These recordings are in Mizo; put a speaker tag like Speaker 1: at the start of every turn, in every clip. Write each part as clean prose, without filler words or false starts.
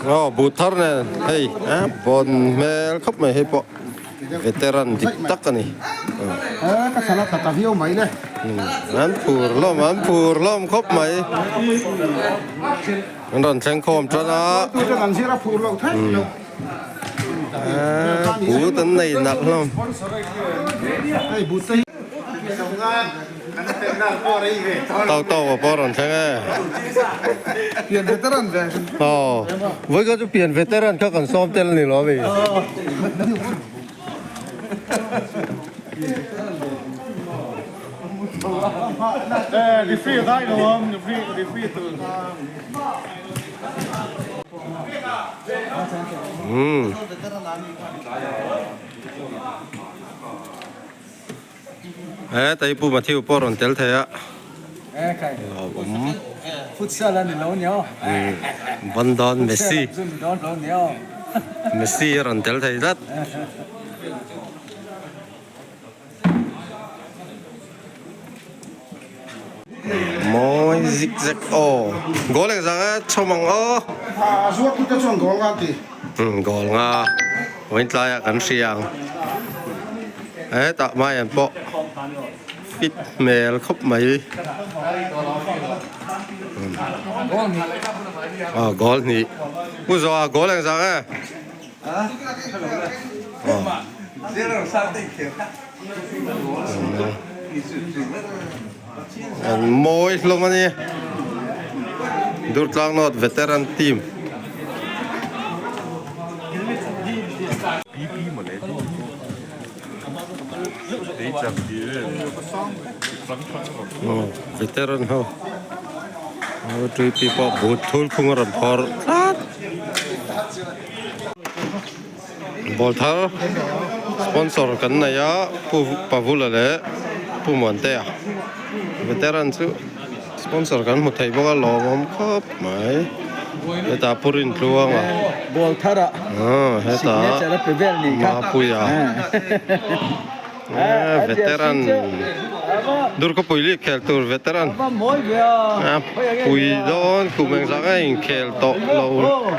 Speaker 1: Aw buh thar nen hei a bawn hmel khawp mai hei pawh veteran dik tak a ni. An phur hlawm an phur hlawm khawp mai an rawn thleng khawm tan a but an nei nalh hlawm. Tau tau a pawh rawn thleng e.
Speaker 2: Pian veteran ve.
Speaker 1: Aw. Vawi kha chu pian veteran kha kan sawm tel ni lo ami.
Speaker 2: Referee dai lo am referee referee tur.
Speaker 1: Umm. He tei Pu Matthew pawh rawn tel thei a. Lawmawm.
Speaker 3: Futsal a ni lo nia.
Speaker 1: Ban dawn Messi. Messi a rawn tel thei tlat. Mawi zik zek aw. Goal engzah nge chhawm ang aw.
Speaker 2: A zuar tute chuan goal nga an ti.
Speaker 1: Goal nga. Vawiin tlaiah kan hria ang. Hetah hmaiah pawh fit hmel khawp mai. Aw goal hnih. Pu Zoa goal engzah nge? An mawi hlawm a ni. Durtlang North Veteran Team. Veteran ho Tuipi pawh but thul khung a rawn phawrh tlat. Ball thar sponsor kan nei a Pu Pavula leh Pu Muantea veteran chu sponsor kan hmu thei bawk a lawmawm khawp mai hetah Pu Rintluanga
Speaker 3: Ball thar a
Speaker 1: hetah
Speaker 3: signature a pe vel nih kha
Speaker 1: Mapuia. Veteran Durkawpui lih khel tur veteran a pui dawn kum engzah nge inkhel tawh lo.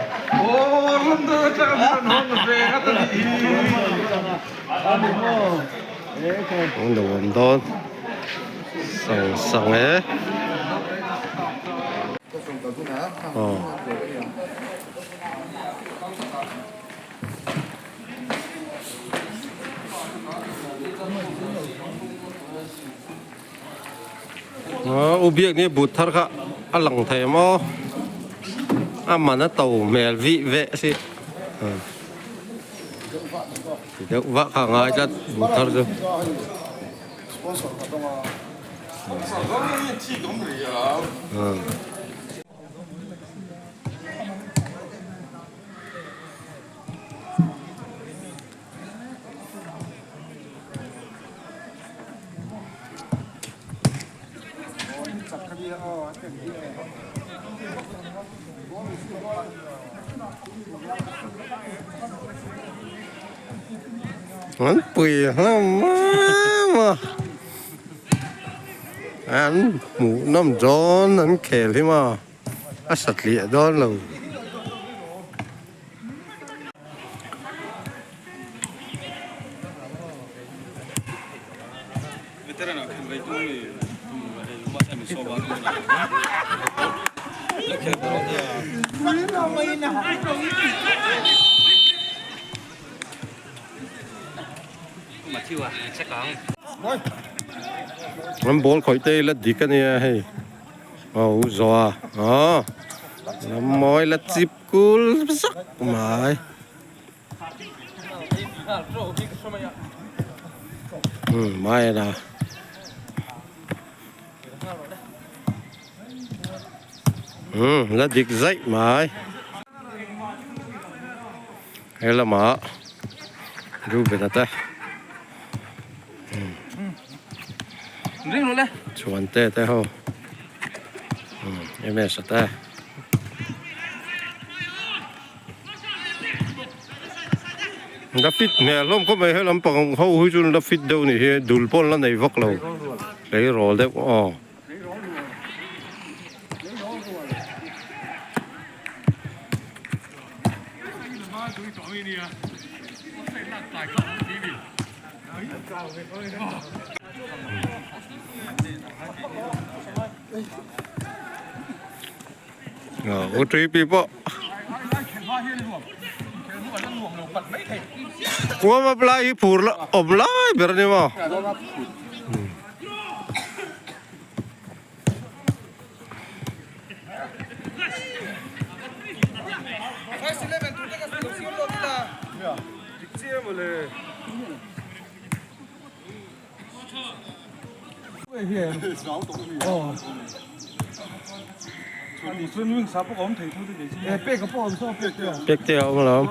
Speaker 1: An lo awm dawn sang sang e. Aw. U biak ni but thar kha a lang thei maw a man a to hmel vih veh si deuh vah kha a ngai tlat but thar chu. An pui hlawm em a an hmuh nawm dawn an khel hi maw a satliah dawn lo. An ball khawih te hi la dik a nia hei aw u zawha aw mawi la chip. Kul zak mai. Hmm mai la. Hmm la dik zaih mai. He lamah Reuben a te. Hmm. Chuan te te ho. Hmm MS a te. La fit hmel hlawm khawp mai he lampang ho hi chu la fit deuh nih hi dul pawh an la nei vak lo tleirawl deuh aw. U Tripi pawh warm up lai hi phur awm lai ber a ni maw. Pek te a awm alawm.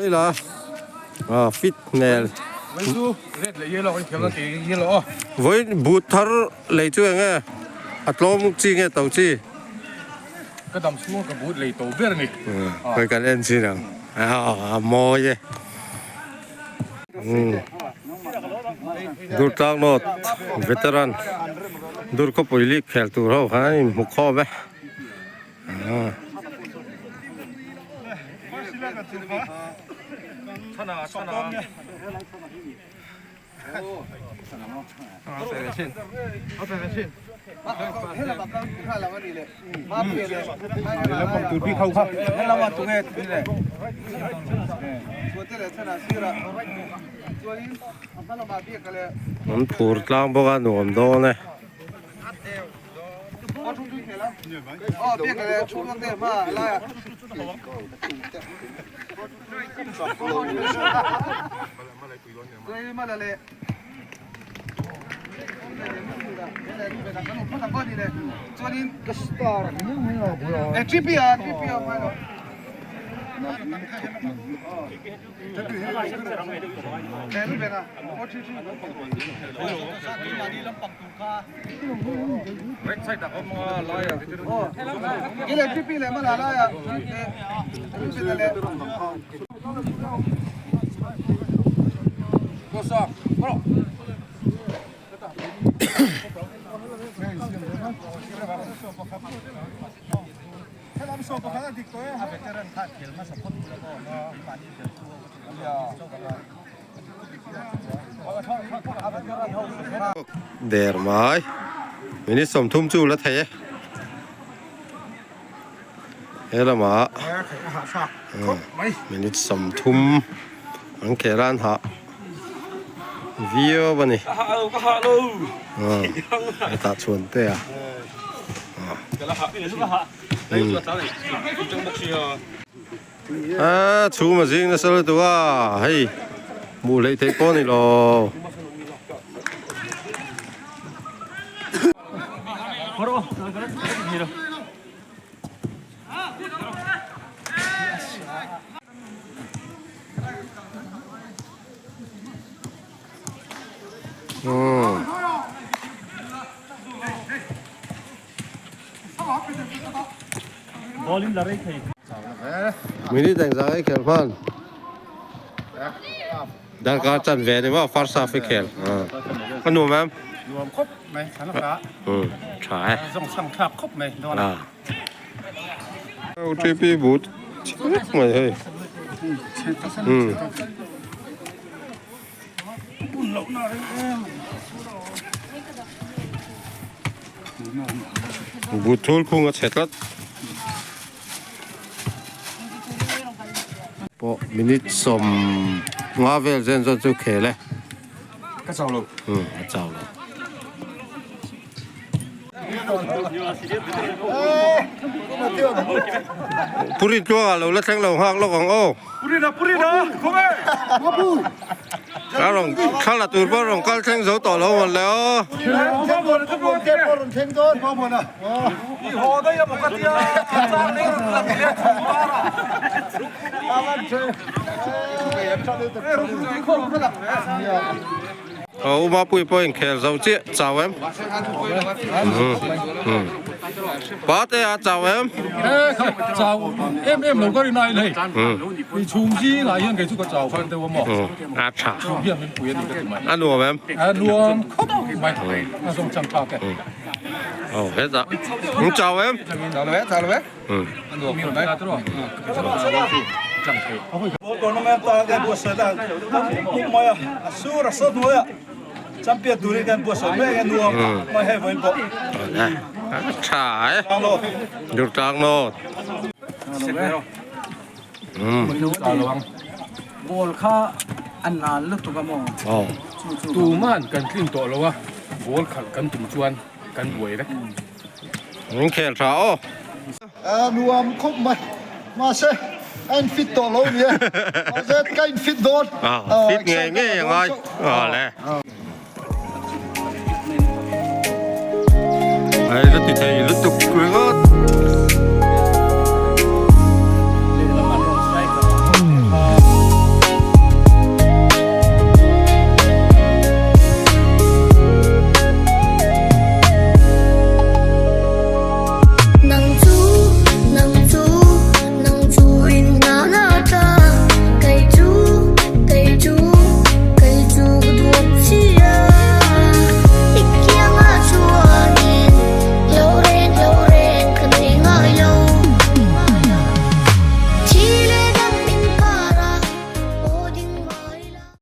Speaker 1: Ila fit hmel. Vawiin but thar lei chu eng nge a tlawm chi nge to chi?
Speaker 4: Ka dam chhung a ka but lei to ber a ni.
Speaker 1: Khawi kan en chin ang a mawi e. Durtlang North veteran dur khawpui league khel tur ho khan an inhmu khawm e. An phur tlang bawk a nuam dawn e. Der mai minute 30 chu la thei e he lamah minute 30 an khel a an hah viau a ni hetah chhuan te a. A chhum a zing nasa lutuk a hei hmuh hleih theih pawh a ni lo. Minute engzah nge khel hman? Darkar chan ve ni maw first half i khel. A nuam em?
Speaker 2: Nuam khawp mai, thlan a hla.
Speaker 1: Tha e.
Speaker 2: Zawng chhang thlak khawp mai dawn a.
Speaker 1: OTP but chhek mai hei. But thul khung a chhe tlat. Pawh minute 15 vel zen zawn chu khel e.
Speaker 4: Ka chau lo.
Speaker 1: A chau lo. Purin tluangah lo la thleng lo nghak lawk ang aw.
Speaker 4: Purina purina khawnge.
Speaker 1: A rawn thla la tur pawh rawn kal thleng zo tawh lo mawn le aw. Aw U Mapuii pawh inkhel zo chiah chau em? Pate a chau em?
Speaker 4: E khai chau em em lo ka rin ai lei. Mi chhung zingah hian kei chu ka chau khan deuh a maw?
Speaker 1: A tha.
Speaker 4: Chhung hian min pui a ni ka ti mai.
Speaker 1: A nuam em?
Speaker 4: A nuam khawp mai. A zawng chang thlak e.
Speaker 1: Aw hetah. An chau em?
Speaker 3: Chau lo e, chau lo e.
Speaker 4: A nuam khawp mai.
Speaker 5: Tournament ta kan buatsaih a, puk mai a, a sur a sawt hnuai a, champion turin kan buatsaih mek a nuam mai hei vawiin pawh.
Speaker 1: Tha e. Dur tang nawt.
Speaker 3: Ball kha a nal lutuk a maw?
Speaker 4: Tuman kan tlin tawh lo a, ball khalh kan tum chuan kan buai vek.
Speaker 1: An khel tha aw.
Speaker 6: A nuam khawp mai. Mahse a in fit tawh lo ni e. Mahse ka in fit dawn.
Speaker 1: Fit ngei ngei a ngai. Awle.